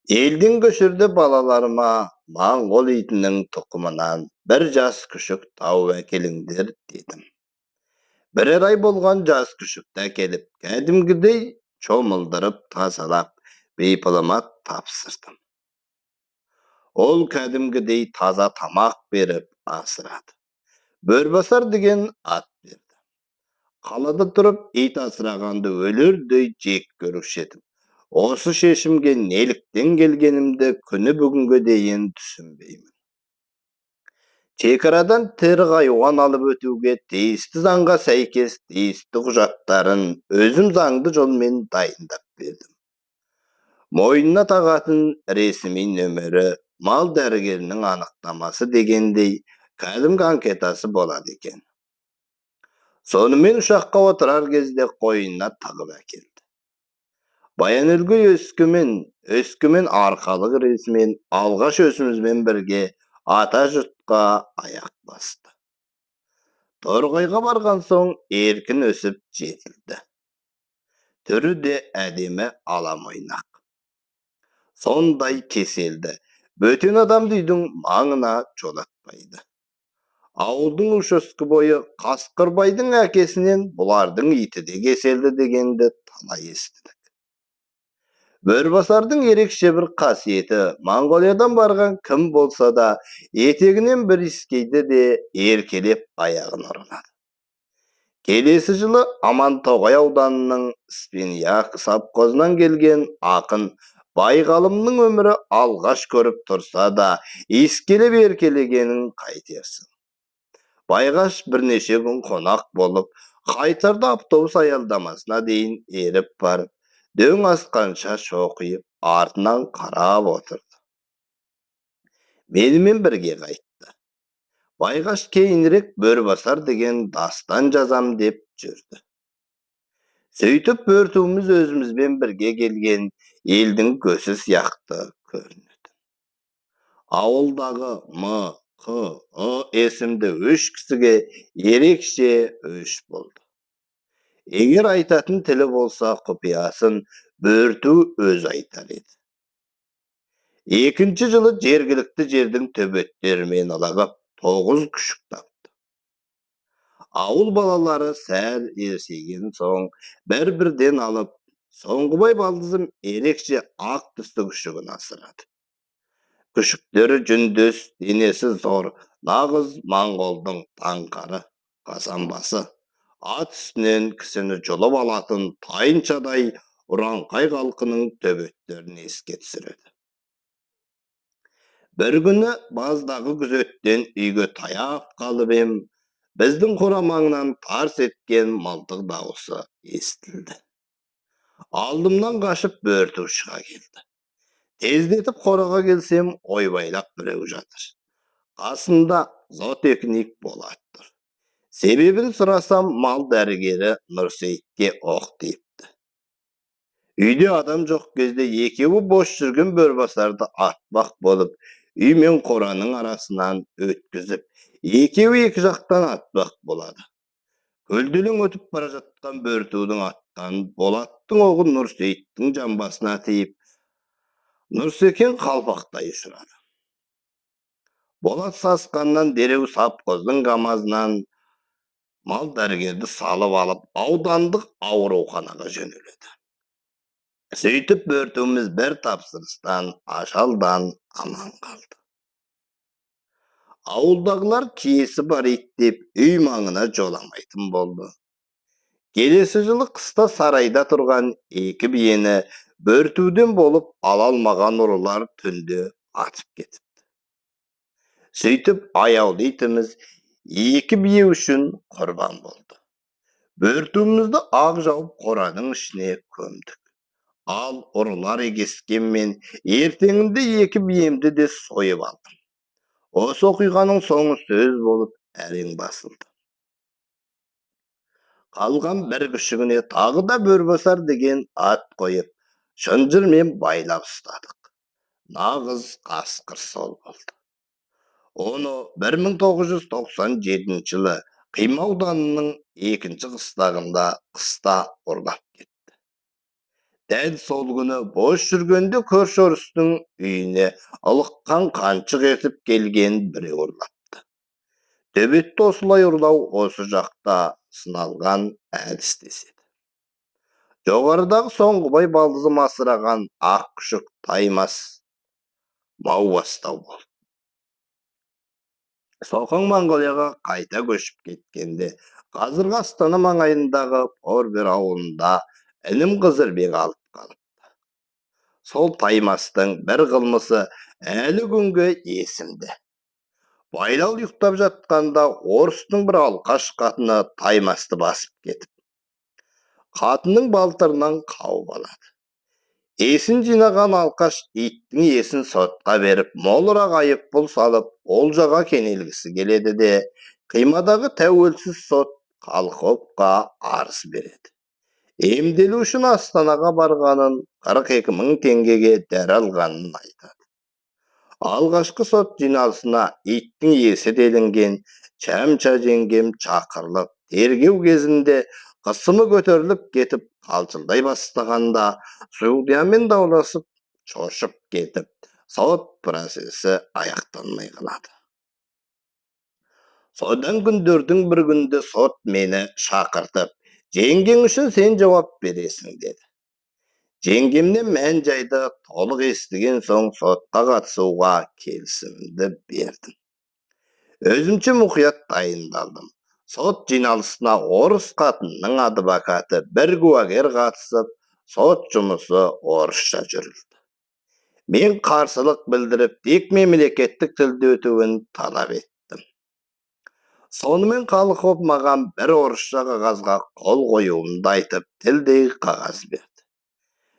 Елден көшірді балаларыма моңғол итінің тұқымынан бір жас күшік тауып әкеліңдер дедім. Бірер ай болған жас күшікті әкеліп, кәдімгідей шомылдырып тазалап, бейпылыма тапсырдым. Ол кәдімгідей таза тамақ беріп асырады. Бөрбасар деген ат берді. Қалада тұрып ит асырағанды өлердей жек көруші едім. Осы шешімге неліктен келгенімді күні бүгінге дейін түсінбеймін. Шекарадан тірі хайуан алып өтуге тиісті заңға сәйкес тиісті құжаттарын өзім заңды жолмен дайындап бердім. Мойнына тағатын ресми нөмірі, мал дәрігерінің анықтамасы дегендей кәдімгі анкетасы болады екен. Сонымен ұшаққа отырар кезде қойнына тығып әкелді. Баян-Өлгей Өскемен арқалық рейсімен алғаш өзімізбен бірге ата жұртқа аяқ басты. Торғайға барған соң еркін өсіп жетілді. Түрі де әдемі аламойнақ. Сондай кеселді, бөтен адамды үйдің маңына жолатпайды. Ауылдың учаскі бойы Қасқырбайдың әкесінен бұлардың иті де кеселді дегенді талай естідік. Бөрбасардың ерекше бір қасиеті, Моңғолиядан барған кім болса да етегінен бір иіскейді де еркелеп аяғын ұрынады. Келесі жылы Амантоғай ауданының Спиньяк совхозынан келген ақын Байғалымның өмірі алғаш көріп тұрса да иіскелеп еркелегенін қайтерсің. Байғаш бірнеше күн қонақ болып, қайтарда автобус аялдамасына дейін еріп барып, дөң асқанша шоқиып, артынан қарап отырды. Менімен бірге қайтты. Байғаш кейінірек Бөрбасар деген дастан жазам деп жүрді. Сөйтіп бөртуіміз өзімізбен бірге келген елдің көзі сияқты көрінеді. Ауылдағы М, Қ, Ы есімді үш кісіге ерекше өш болды. Егер айтатын тілі болса, құпиясын Бөрту өзі айтар еді. Екінші жылы жергілікті жердің төбеттерімен ылығып, 9 күшік тапты. Ауыл балалары сәл ерсеген соң бір-бірден алып, Соңғыбай балдызым ерекше ақ түсті күшігін асырады. Күшіктері жүндес, денесі зор, нағыз моңғолдың таңқары, қазанбасы. Ат үстінен кісіні жұлып алатын тайыншадай ұраңқай халқының төбеттерін еске түсіреді. Бір күні баздағы күзеттен үйге таяп қалып ем, біздің қора маңынан тарс еткен мылтық дауысы естілді. Алдымнан қашып Бөрту шыға келді. Тездетіп қораға келсем, ойбайлап біреу жатыр. Қасында зоотехник Болат тұр. Себебін сұрасам, мал дәрігері Нұрсейітке оқ тиіпті. Үйде адам жоқ кезде екеуі бос жүрген Бөрбасарды атпақ болып, үй мен қораның арасынан өткізіп, екеуі екі жақтан атпақ болады. Көлденең өтіп бара жатқан Бөртудің атқан Болаттың оғы Нұрсейіттің жамбасына тиіп, Нұрсекен қалпақтай ұшырады. Болат сасқаннан дереу совхоздың камазынан мал дәрігерді салып алып, аудандық ауруханаға жөнеледі. Сөйтіп Бөртуіміз бір тапсырыстан, ажалдан аман қалды. Ауылдағылар киесі бар ит деп үй маңына жоламайтын болды. Келесі жылы қыста сарайда тұрған екі биені Бөртуден болып ала алмаған ұрылар түнде атып кетіпті. Сөйтіп аяулы итіміз екі бие үшін құрбан болды. Бөртуімізді ақ жауып қораның ішіне көмдік. Ал ұрылар егескенмен ертеңінде екі биемді де сойып алдым. Осы оқиғаның соңы сөз болып әрең басылды. Қалған бір күшігіне тағы да Бөрбасар деген ат қойып, шынжырмен байлап ұстадық. Нағыз қасқыр сол болды. Оны 1997 жылы Қима ауданының екінші қыстағында қыста ұрлап кетті. Дәл сол күні бос жүргенде көрші орыстың үйіне ылыққан қаншық ертіп келген біреу ұрлапты. Төбетті осылай ұрлау осы жақта сыналған әдіс деседі. Жоғарыдағы Соңғыбай балдызым асыраған ақ күшік Таймас маубастау болды. Соқаң Моңғолияға қайта көшіп кеткенде қазіргі Астана маңайындағы Порбер ауылында інім Қызырбек алып қалыпты. Сол Таймастың бір қылмысы әлі күнге есімде. Байлау ұйықтап жатқанда орыстың бір алқаш қатыны Таймасты басып кетіп, қатынның балтырынан қауып алады. Есін жинаған алқаш иттің иесін сотқа беріп, молырақ айыппұл салып, олжаға кенелгісі келеді де, қимадағы тәуелсіз сот Қалқовқа арыз береді. Емделу үшін Астанаға барғанын, 42 мың теңгеге дәрі алғанын айтады. Алғашқы сот жиналысына иттің иесі делінген Чәмчә жеңгем шақырылып, тергеу кезінде қысымы көтеріліп кетіп, қалжыңдай бастағанда судьямен дауласып, шошып кетіп, сот процесі аяқталмай қалады. Содан күндердің бір күнде сот мені шақыртып, жеңгең үшін сен жауап бересің деді. Жеңгемнен мән жайды толық естіген соң сотқа қатысуға келісімді бердім. Өзімше мұқият дайындалдым. Сот жиналысына орыс қатынның адвокаты, бір куәгер қатысып, сот жұмысы орысша жүрілді. Мен қарсылық білдіріп, тек мемлекеттік тілде өтуін талап еттім. Сонымен Қалықов маған бір орысша қағазға қол қоюымды айтып, тілдей қағаз берді.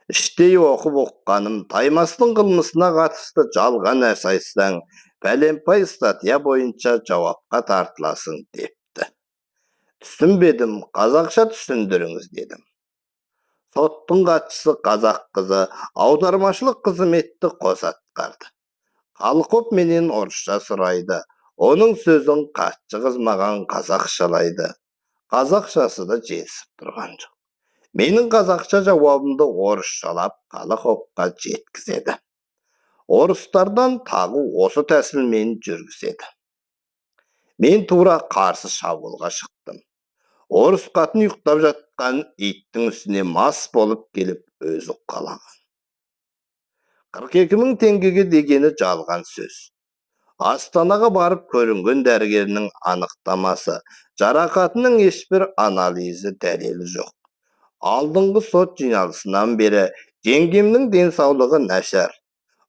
Іштей оқып оққаным, Таймастың қылмысына қатысты жалған нәрсе айтсаң, пәленбай статья бойынша жауапқа тартыласың депті. Түсінбедім, қазақша түсіндіріңіз дедім. Соттың хатшысы қазақ қызы аудармашылық қызметті қоса атқарды. Қалықов менен орысша сұрайды, оның сөзін хатшы қыз маған қазақшалайды. Қазақшасы да жетісіп тұрған жоқ. Менің қазақша жауабымды орысшалап Қалықовқа жеткізеді. Орыстардан тағы осы тәсілмен жүргізеді. Мен тура қарсы шабуылға шықтым. Орыс қатын ұйықтап жатқан иттің үстіне мас болып келіп өзі қалаған. 42 мың теңгеге дегені жалған сөз. Астанаға барып көрінген дәрігерінің анықтамасы, жарақатының ешбір анализі дәлелі жоқ. Алдыңғы сот жиналысынан бері жеңгемнің денсаулығы нашар.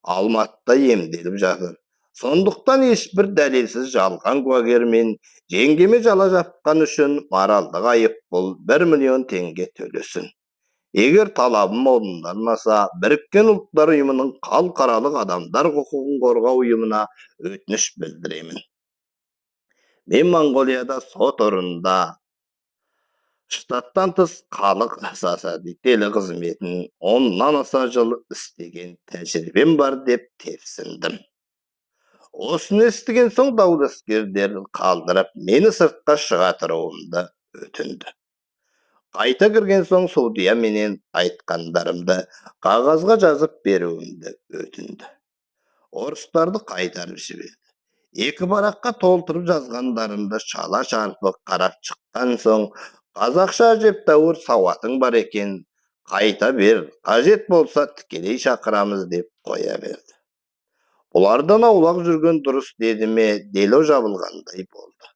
Алматыда емделіп жатыр. Сондықтан ешбір дәлелсіз жалған куәгермен жеңгеме жала жапқан үшін моральдық айыппұл 1 миллион теңге төлесін. Егер талабым орындалмаса, Біріккен Ұлттар Ұйымының халықаралық адамдар құқығын қорғау ұйымына өтініш білдіремін. Мен Моңғолияда сот орнында штаттан тыс халық саясаткері қызметін 10-нан аса жыл істеген тәжірибем бар деп тепсіндім. Осыны естіген соң дауласкерлер қалдырып, мені сыртқа шыға тұруымды өтінді. Қайта кірген соң судья менен айтқандарымды қағазға жазып беруімді өтінді. Орыстарды қайтарып жіберді. Екі параққа толтырып жазғандарымды шала шарпы қарап шыққан соң, қазақша әжептәуір сауатың бар екен, қайта бер, қажет болса тікелей шақырамыз деп қоя берді. Бұлардан аулақ жүрген дұрыс деді ме, дело жабылғандай болды.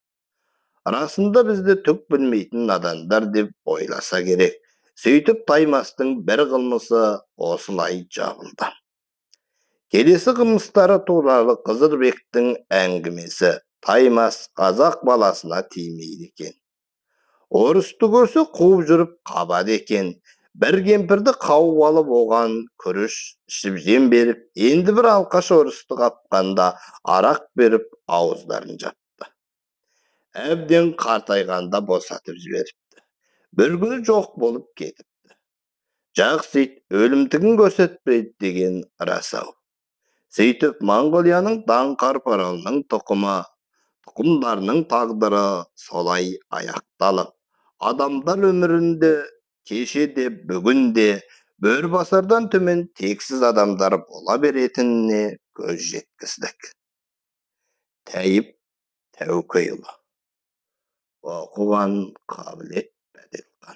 Расында бізді түк білмейтін надандар деп ойласа керек. Сөйтіп Таймастың бір қылмысы осылай жабылды. Келесі қылмыстары туралы Қызырбектің әңгімесі. Таймас қазақ баласына тимейді екен. Орысты көрсе қуып жүріп қабады екен. Бір кемпірді қауып алып оған күріш ішіп жем беріп, енді бір алқаш орысты қапқанда арақ беріп ауыздарын жапты. Әбден қартайғанда босатып жіберіпті. Бір күні жоқ болып кетіпті. Жақсы ит өлімтігін көрсетпейді деген рас-ау. Сөйтіп Моңғолияның даңқар паралының тұқымдарының тағдыры солай аяқталып, адамдар өмірінде кеше де бүгін де Бөрібасардан төмен тексіз адамдар бола беретініне көз жеткіздік. Тәйіп Тәукейұлы. Оқыған Қабілет Бәделхан.